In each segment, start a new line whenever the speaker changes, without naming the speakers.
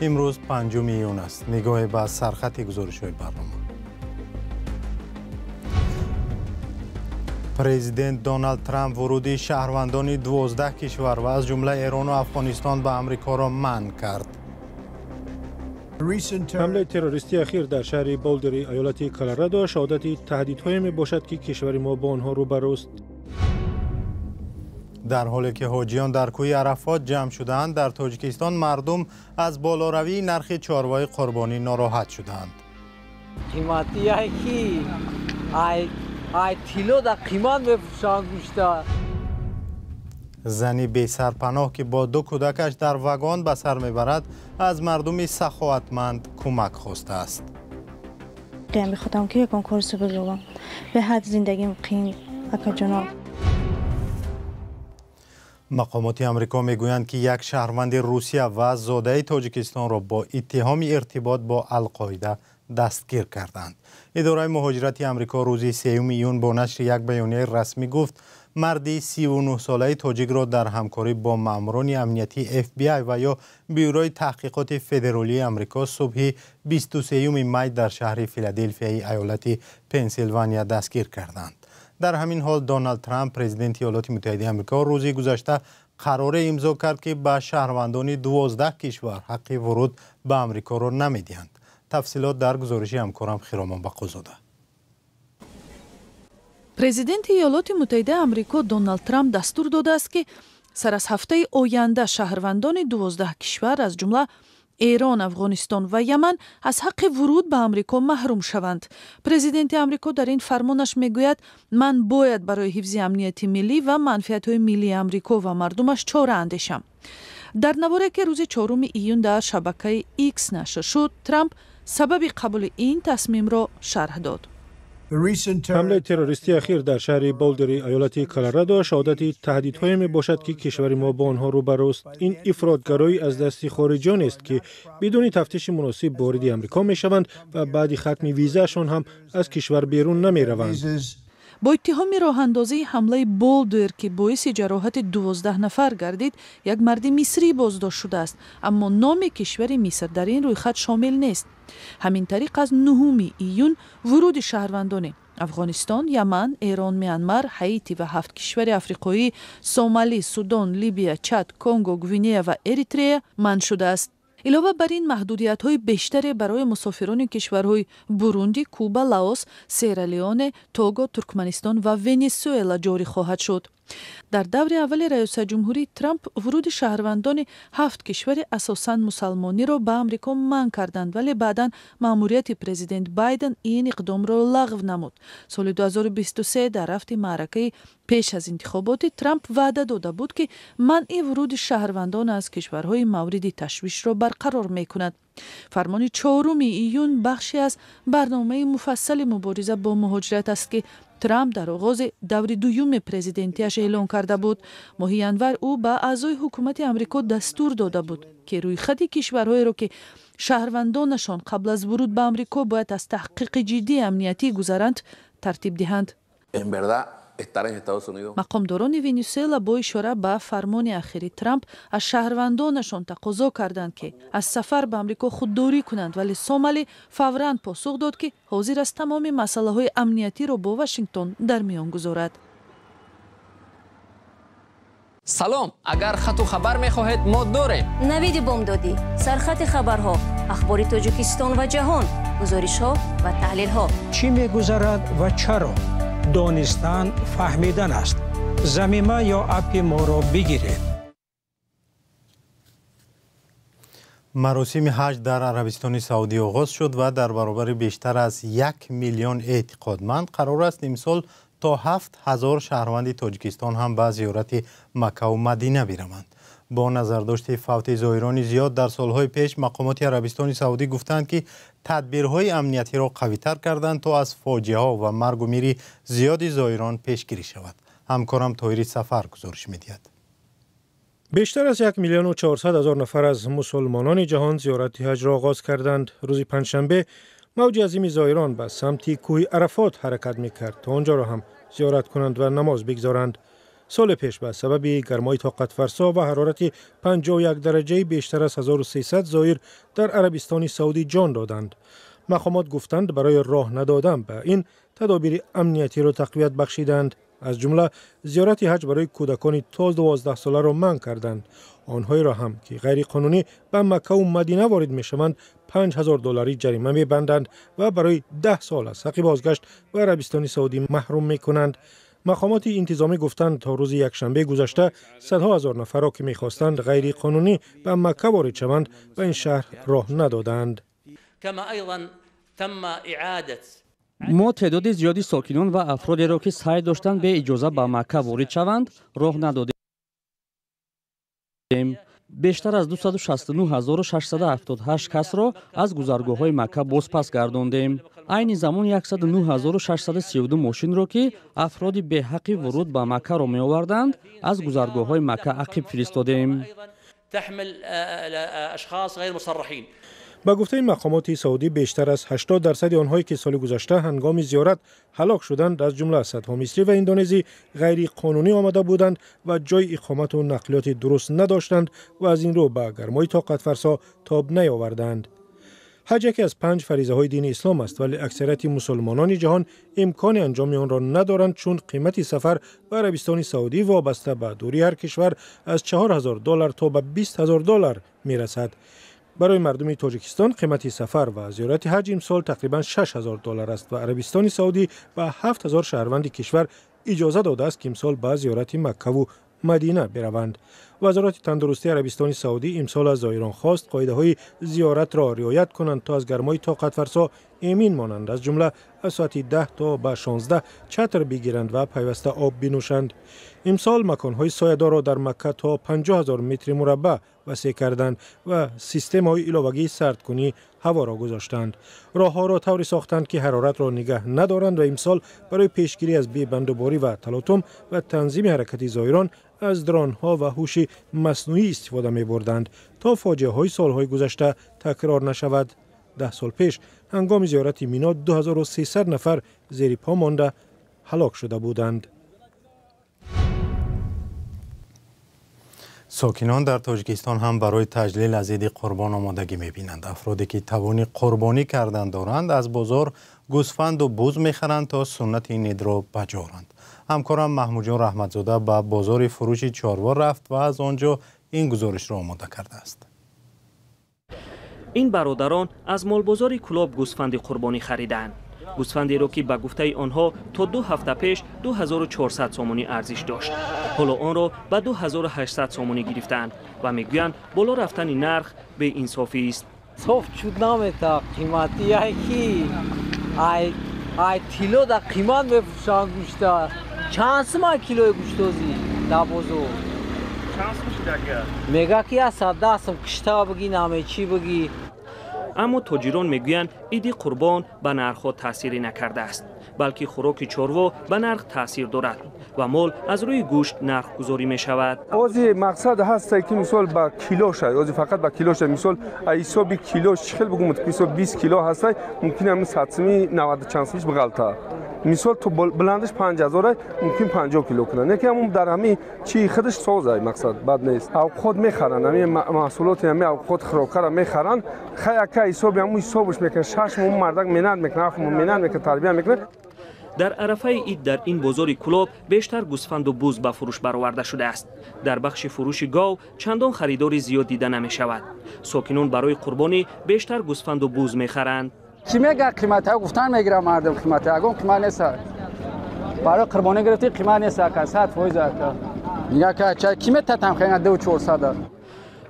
Имрӯз 5 июн аст. Нигоҳе ба сархати гузоришҳои барнома. Президент Доналд Трамп вуруди шаҳрвандони 12 кишвар ва аз ҷумла Эрону Афғонистон ба Амрикоро манъ кард.
Ҳамлаи террористии ахир дар шаҳри Болдери иёлати Колорадо шаҳодати таҳдидҳое мебошад, ки кишвари мо бо онҳо рӯбарӯст.
Дар ҳоле ки ҳоҷиён дар кӯҳи Арафот ҷамъ шудаанд, дар Тоҷикистон мардум аз болоравии нархи чорвои қурбонӣ нороҳат шудаанд.
Қиматие ки ай тилло дар қимат мефурӯшанд гӯшта.
Зани бесарпаноҳ, ки бо ду кӯдакаш дар вагон ба сар мебарад, аз мардуми саховатманд кӯмак хостааст.
Мехоҳам ки ягон корсо бигирам. Беҳад зиндагим қин, акаҷонон.
Мақомоти Амрико мегӯянд, ки як шаҳрванди Русия ва зодаи Тоҷикистонро бо иттиҳоми иртибот бо Алқоида дастгир карданд. Идораи муҳоҷирати Амрико рӯзи 3 июн бо нашри як баёнияи расмӣ гуфт, марди 39-солаи тоҷикро дар ҳамкорӣ бо маъмурони амниятии FBI ва ё Бюрои таҳқиқоти федералии Амрико субҳи 23 май дар шаҳри Филаделфияи иёлати Пенсилвания дастгир карданд. Дар ҳамин ҳол Доналд Трамп, президенти Иёлоти Муттаҳидаи Амрико, рӯзи гузашта қароре имзо кард, ки ба шаҳрвандони 12 кишвар ҳаққи вуруд ба Амрикоро намедиҳанд. Тафсилот дар гузориши ҳамкорам Хиромон Бақозода.
Президенти Иёлоти Муттаҳидаи Амрико Доналд Трамп дастур додааст, ки сар аз ҳафтаи оянда шаҳрвандони 12 кишвар, аз ҷумла Эрон, Афғонистон ва Яман, аз ҳаққи вуруд ба Амрико маҳрум шаванд. Президенти Амрико дар ин фармонаш мегӯяд: ман бояд барои ҳифзи амнияти миллӣ ва манфиатҳои миллии Амрико ва мардумаш чора андешам. Дар наворе, ки рӯзи 4 июн дар шабакаи X нашр шуд, Трамп сабаби қабули ин тасмимро шарҳ дод.
Ҳамлаи террористии ахир дар шаҳри Болдери иёлати Колорадо шаҳодати таҳдидҳое мебошад, ки кишвари мо бо онҳо рӯбарӯст. Ин ифротгароӣ аз дасти хориҷиёнест, ки бидуни тафтиши муносиб вориди Амрико мешаванд ва баъди хатми визаашон ҳам аз кишвар берун намераванд.
Бо иттиҳоми роҳандозии ҳамлаи Болдер, ки боиси ҷароҳати 12 нафар гардид, як марди мисрӣ боздошт шудааст, аммо номи кишвари Миср дар ин рӯйхат шомил нест. Ҳамин тариқ, аз 9 июн вуруди шаҳрвандони Афғонистон, Яман, Эрон, Мианмар, Ҳаити ва 7 кишвари африқоӣ Сомалӣ, Судон, Либия, Чад, Конго, Гвинея ва Эритрея манъ шудааст. Илова бар ин, маҳдудиятҳои бештаре барои мусофирони кишварҳои Бурунди, Куба, Лаос, Сера-Леоне, Того, Туркманистон ва Венесуэла ҷорӣ хоҳад шуд. Дар даври аввали раёсатҷумҳурии Трамп вуруди шаҳрвандони 7 кишвари асосан мусалмониро ба Амрико манъ карданд, вале баъдан маъмурияти президент Байден ин иқдомро лағв намуд. Соли 2023 дар рафти маъракаи пеш аз интихоботи Трамп ваъда дода буд, ки манъи вуруди шаҳрвандон аз кишварҳои мавриди ташвишро барқарор мекунад. Фармони 4 июн бахше аз барномаи муфассали мубориза бо муҳоҷират аст, ки Трамп дар оғози даври дуюми президентиаш эълон карда буд. Моҳи январ ӯ ба аъзои ҳукумати Амрико дастур дода буд, ки рӯйхати кишварҳоеро, ки шаҳрвандонашон қабл аз вуруд ба Амрико бояд аз таҳқиқи ҷиддии амниятӣ гузаранд, тартиб диҳанд. Мақомдорони Венесуэла бо ишора ба фармони ахири Трамп аз шаҳрвандонашон тақозо карданд, ки аз сафар ба Амрико худдорӣ кунанд, вале Сомалӣ фавран посух дод, ки ҳозир аст тамоми масъалаҳои амниятиро бо Вашингтон дар миён гузорад.
Салом, агар хату хабар мехоҳед, мо дорем.
Навиди бомдодӣ, сархати хабарҳо, ахбори Тоҷикистон ва ҷаҳон, гузоришҳо ва таҳлилҳо.
Чӣ мегузарад ва чаро? Донистан фаҳмидан аст. Замима ё аппи моро бигиред.
Маросими ҳаҷ дар Арабистони Саудӣ оғоз шуд ва дар баробари бештар аз 1 миллион эътиқодманд қарор аст имсол то 7000 шаҳрванди Тоҷикистон ҳам ба зиёрати Маккаву Мадина бираванд. Бо назардошти фавти зоирони зиёд дар солҳои пеш, мақомоти Арабистони Саудӣ гуфтанд, ки тадбирҳои амниятиро қавитар карданд, то аз фоҷиаҳо ва маргу мири зиёди зоирон пешгирӣ шавад. Ҳамкорам Тоҳири Сафар гузориш медиҳад.
Бештар аз 1 400 000 нафар аз мусулмонони ҷаҳон зиёрати ҳаҷро оғоз карданд. Рӯзи панҷшанбе мавҷи азими зоирон ба самти кӯҳи Арафот ҳаракат мекард, то онҷоро ҳам зиёрат кунанд ва намоз бигзоранд. Соли пеш ба сабаби гармои тоқатфарсо ва ҳарорати 51 дараҷаи бештар аз 1300 зоир дар Арабистони Саудӣ ҷон доданд. Мақомот гуфтанд, барои роҳ надодан ба ин тадобири амниятиро тақвият бахшиданд. Аз ҷумла зиёрати ҳаҷ барои кӯдакони то 12 соларо манъ карданд. Онҳоеро ҳам ки ғайриқонунӣ ба Маккаву Мадина ворид мешаванд, 5000 долларӣ ҷарима мебанданд ва барои 10 сол аз ҳаққи бозгашт ба Арабистони Саудӣ маҳрум мекунанд. Мақомоти интизомӣ гуфтанд, то рӯзи якшанбе гузашта садҳо ҳазор нафарро, ки мехостанд ғайриқонунӣ ба Макка ворид шаванд, ба ин шаҳр роҳ надоданд.
Мо теъдоди зиёди сокинон ва афродеро, ки сай доштанд бе иҷоза ба Макка ворид шаванд, роҳ надодем. Бештар аз 269678 касро аз гузаргоҳҳои Макка бозпас гардондем. Айни замон 109632 мошинро, ки афроди беҳаққи вуруд ба Маккаро меоварданд, аз гузаргоҳҳои Макка ақиб фиристодем.
Ба гуфтаи мақомоти Саудӣ, бештар аз 80% онҳое, ки соли гузашта ҳангоми зиёрат ҳалок шуданд, аз ҷумла садҳо мисрӣ ва индонезӣ, ғайриқонунӣ омада буданд ва ҷойи иқомату нақлиёти дуруст надоштанд ва аз ин рӯ ба гармои тоқатфарсо тоб наёварданд. Ҳаҷ яке аз 5 фаризаҳои дини ислом аст, вале аксарияти мусулмонони ҷаҳон имкони анҷоми онро надоранд, чун қимати сафар ба Арабистони Саудӣ вобаста ба дурии ҳар кишвар аз 4000 доллар то ба 20000 доллар мерасад. Барои мардуми Тоҷикистон қимати сафар ва зиёрати ҳаҷ имсол тақрибан 6000 доллар аст ва Арабистони Саудӣ ба 7000 шаҳрванди кишвар иҷоза додааст, ки имсол ба зиёрати Маккаву Мадина бираванд. Вазорати тандурустии Арабистони Саудӣ имсол аз зоирон хост қоидаҳои зиёратро риоят кунанд, то аз гармои тоқатфарсо эмин монанд, аз ҷумла аз соати 10 то ба 16 чатр бигиранд ва пайваста об бинӯшанд. Имсол маконҳои соядорро дар Макка то 50000 метри мураббаъ васеъ карданд ва системаҳои иловагии сардкунии ҳаворо гузоштанд. Роҳҳоро тавре сохтанд, ки ҳароратро нигаҳ надоранд ва имсол барои пешгирӣ аз бебандуборӣ ва талотум ва танзими ҳаракати зоирон аз дронҳо ва ҳуши маснӯӣ истифода мебурданд, то фоҷиаҳои солҳои гузашта такрор нашавад. 10 сол пеш ҳангоми зиёрати Мино 2300 нафар зери по монда ҳалок шуда буданд.
Сокинон дар Тоҷикистон ҳам барои таҷлил аз иди қурбон омодагӣ мебинанд. Афроде ки тавони қурбонӣ кардан доранд, аз бозор гӯсфанду буз мехаранд, то суннати ин идро ба ҷо оранд. Ҳамкорам Маҳмудҷон Раҳматзода ба бозори фурӯши чорво рафт ва аз он ҷо ин гузоришро омода кардааст.
Ин бародарон аз молбозори Кӯлоб гӯсфанди қурбонӣ харидаанд. Гӯсфандеро, ки ба гуфтаи онҳо то 2 ҳафта пеш 2400 сомонӣ арзиш дошт, ҳоло онро ба 2800 сомонӣ гирифтаанд ва мегӯянд, боло рафтани нарх беинсофист.
Соф чуд намета, қимати яки ай тилло да қимат мефурӯшанд гӯшта. Чанд сима килои гӯштозӣ дар бозор? Мега ки 110 сом кишта бигӣ, намечӣ бигӣ.
Аммо тоҷирон мегӯянд, иди қурбон ба нархҳо таъсире накардааст, балки хӯроки чорво ба нарх таъсир дорад ва мол аз рӯи гӯшт нархгузорӣ мешавад.
Ози мақсад ҳаст, ки мисол ба кило шад, ози фақат ба кило шад. Мисол ҳисоби кило чӣ хел бигӯм, мисол 20 кило ҳаст, мумкин ҳамин 100 сомӣ 90 чанд сомиш биғалта. Мисол то баландаш 5000 мумкин 50 кило кунанд. Не ки ҳамун дар ҳамин чи худаш созай, мақсад бад нест. Авқот мехаранд, ҳамин маҳсулоти ҳамин авқот хӯрокаро мехаранд. Хай ака ҳисоби ҳамун ҳисобаш мекунад, 6 моҳ мардак менат мекунад, 7 моҳ менат мекунад, тарбия мекунад.
Дар арафаи ид дар ин бозори Кӯлоб бештар гӯсфанду буз ба фурӯш бароварда шудааст. Дар бахши фурӯши гов чандон харидори зиёд дида намешавад. Сокинон барои қурбонӣ бештар гӯсфанду буз мехаранд.
Чӣ мега қиматҳо гуфтан мегирам мардум, қиматҳо ягон қимат нест. Барои қурбонӣ гирифтӣ қимат нест ака, 100% ака. Нига ка чай ки метатам хена 2400.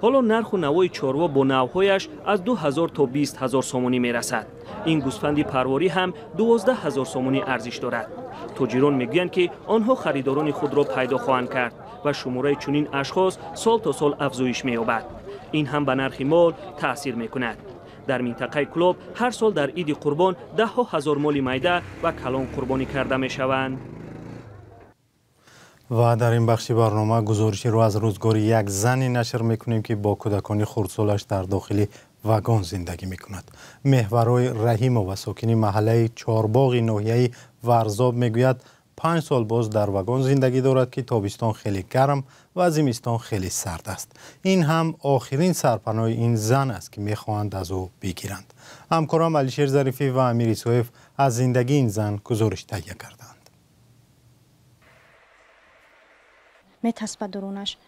Ҳоло нарху навои чорво бо навҳояш аз 2000 то 20000 сомонӣ мерасад. Ин гӯсфанди парворӣ ҳам 12000 сомонӣ арзиш дорад. Тоҷирон мегӯянд, ки онҳо харидорони худро пайдо хоҳанд кард ва шумораи чунин ашхос сол то сол афзоиш меёбад. Ин ҳам ба нархи мол таъсир мекунад. Дар минтақаи Кӯлоб ҳар сол дар иди қурбон даҳҳо ҳазор моли майда ва калон қурбонӣ карда мешаванд.
Ва дар ин бахши барнома гузориширо аз рӯзгори як зане нашр мекунем, ки бо кӯдакони хурдсолаш дар дохили вагон зиндагӣ мекунад. Меҳварои Раҳимова, сокини маҳаллаи Чорбоғи ноҳияи Варзоб, мегӯяд 5 сол боз дар вагон зиндагӣ дорад, ки тобистон хеле гарм ва зимистон хеле сард аст. Ин ҳам охирин сарпаноҳи ин зан аст, ки мехоҳанд аз ӯ бигиранд. Ҳамкорам Алишер Зарифӣ ва Амир Исоев аз зиндагии ин зан гузориш таҳия карданд.
Метаспад дурунаш.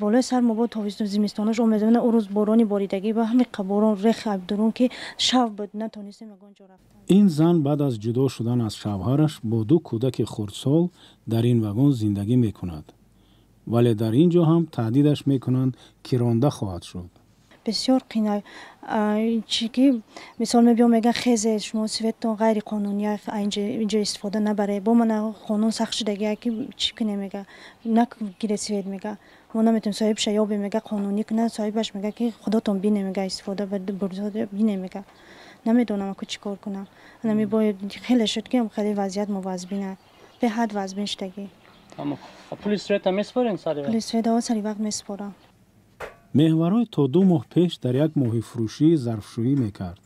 Болои сар мо бо тобистон зимистонаш омезона ӯ рӯз борони боридагӣ ба ҳамин қаборон рех дурун, ки шав буд, натонистем ягон ҷо рафтан.
Ин зан баъд аз ҷудо шудан аз шавҳараш бо 2 кӯдаки хурдсол дар ин вагон зиндагӣ мекунад. Вале дар ин ҷо ҳам таҳдидаш мекунанд, ки ронда хоҳад шуд.
Бисёр қина чи ки мисол мебиём, меган хезе шумо светтон ғайриқонунӣ, инҷо истифода набаред. Бо мана қонун сахт шудагия, ки чӣ кунем, мега нагире свет, мега мо наметавонем, соҳибша ёбе, мега қонунӣ кунад, соҳибаш мега ки худотон бине, мега истифода бине, мега намедонам аку чӣ кор кунам. Анами бо хеле шуд, ки хеле вазъият мувазбина, беҳад вазбин шудагӣ.
Пули света месупорен сари вақт?
Пули света сари вақт месупорам.
Меҳварой то 2 моҳ пеш дар як моҳифурӯшӣ зарфшӯӣ мекард.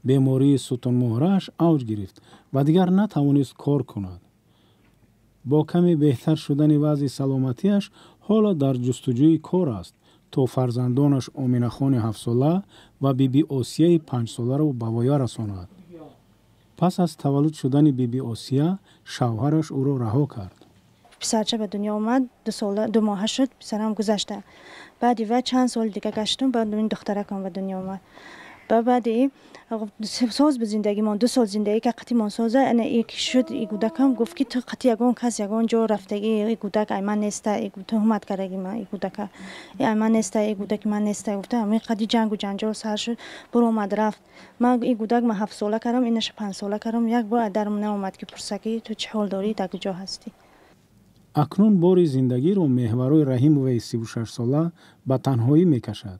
Бемории сутунмуҳрааш авҷ гирифт ва дигар натавонист кор кунад. Бо каме беҳтар шудани вазъи саломатиаш ҳоло дар ҷустуҷӯи кор аст, то фарзандонаш Оминахони 7-сола ва Биби Осияи 5-соларо ба воя расонад. Пас аз таваллуд шудани Биби Осия шавҳараш ӯро раҳо кард.
Писарча ба дунё омад, 2 моҳа шуд, писарам гузашта. Баъди вай чанд соли дига гаштум, баъд ин духтаракам ба дунё омад. Баъди соз ба зиндагимон, 2 сол зиндагӣ ка қатимон соза, ана ки шуд и кӯдакам гуфт, ки ту қати ягон кас ягон ҷо рафтагӣ, и кӯдак ай ман неста, туҳмат кардаги ман и кӯдака, ай ман неста, и кӯдаки ман неста, гуфта ҳамин қади ҷангу ҷанҷол сар шуд, буромад рафт. Ман и кӯдак ман 7 сола кардам, инаша 5 сола кардам, як бор дарм наомад, ки пурса, ки ту чӣ ҳол дорӣ, дар куҷо ҳастӣ.
Акнун бори зиндагиро Меҳварои Раҳимоваи 36-сола ба танҳоӣ мекашад.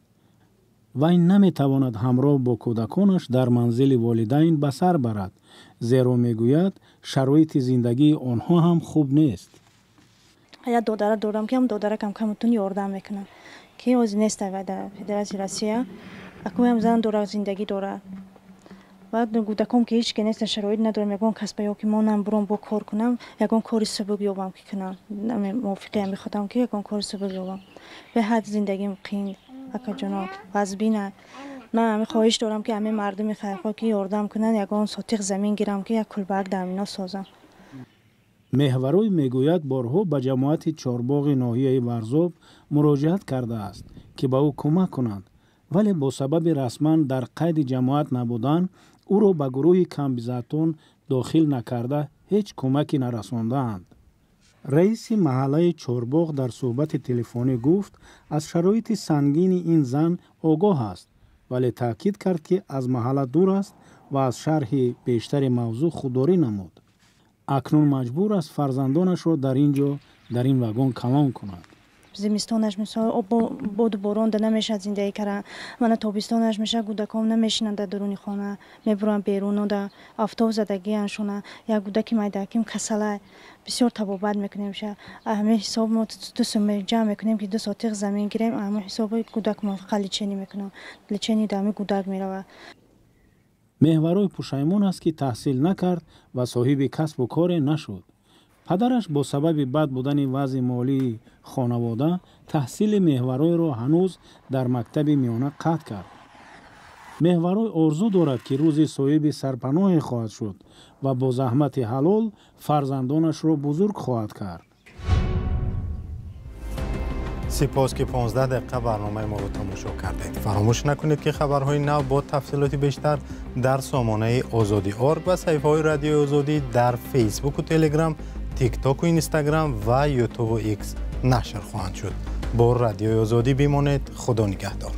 Вай наметавонад ҳамроҳ бо кӯдаконаш дар манзили волидайн ба сар барад, зеро мегӯяд шароити зиндагии онҳо ҳам хуб нест.
Як додара дорам, ки ҳам додаракам камутун ёрдам мекунад, ки ҳозир нест вай дар Федератсияи Россия. Акнун зан дорад, зиндагӣ дорад. Баъд кӯдаком ки ҳеҷ ке нест, шароит надорам, ягон касба ё ки монам буром бо кор кунам, ягон кори субук ёбам ки кунам. Мувофиқиам мехоҳам, ки ягон кори субук ёбам. Беҳад зиндагим қин, акаҷоно, вазбина. Ман ҳамин хоҳиш дорам, ки ҳамин мардуми хайрхоҳ ки ёрдам кунанд, ягон сотиқ замин гирам, ки як кулбак дар мино созам.
Меҳварой мегӯяд борҳо ба ҷамоати Чорбоғи ноҳияи Варзоб муроҷиат кардааст, ки ба ӯ кӯмак кунанд, вале бо сабаби расман дар қайди ҷамоат набудан ӯро ба гурӯҳи камбизоатон дохил накарда ҳеҷ кӯмаке нарасондаанд. Раиси маҳаллаи Чорбоғ дар суҳбати телефонӣ гуфт, аз шароити сангини ин зан огоҳ аст, вале таъкид кард, ки аз маҳалла дур аст ва аз шарҳи бештари мавзӯъ худдорӣ намуд. Акнун маҷбур аст фарзандонашро дар ин ҷо дар ин вагон калон кунад.
Зимистонаш мисол боду борон да намешавад зиндагӣ кардан, мана тобистонаш мешавад, кӯдаком намешинанд дар дуруни хона, мебуранд беруно, да офтоб задагианшона. Як кӯдаки майдаким касала, бисёр табобат мекунем. Ҳамин ҳисоб мо 2 сум ҷамъ мекунем, ки 2 сотиқ замин гирем, ҳамин ҳисоби кӯдак мо фақат лечение мекунам, лечение дар ҳамин кӯдак меравад.
Меҳварой пушаймон аст, ки таҳсил накард ва соҳиби касбу коре нашуд. Падараш бо сабаби бад будани вазъи молии хонавода таҳсили Меҳваройро ҳанӯз дар мактаби миёна қатъ кард. Меҳварой орзу дорад, ки рӯзи соҳиби сарпаноҳе хоҳад шуд ва бо заҳмати ҳалол фарзандонашро бузург хоҳад кард.
Сипос, ки 15 дақиқа барномаи моро тамошо кардед. Фаромӯш накунед, ки хабарҳои нав бо тафсилоти бештар дар сомонаи Озодӣ орг ва саҳифаҳои Радиои Озодӣ дар Фейсбуку Телеграм, Тиктоку Инстаграм ва Ютубу Икс нашр хоҳанд шуд. Бо Радиои Озодӣ бимонед. Худо нигаҳдор.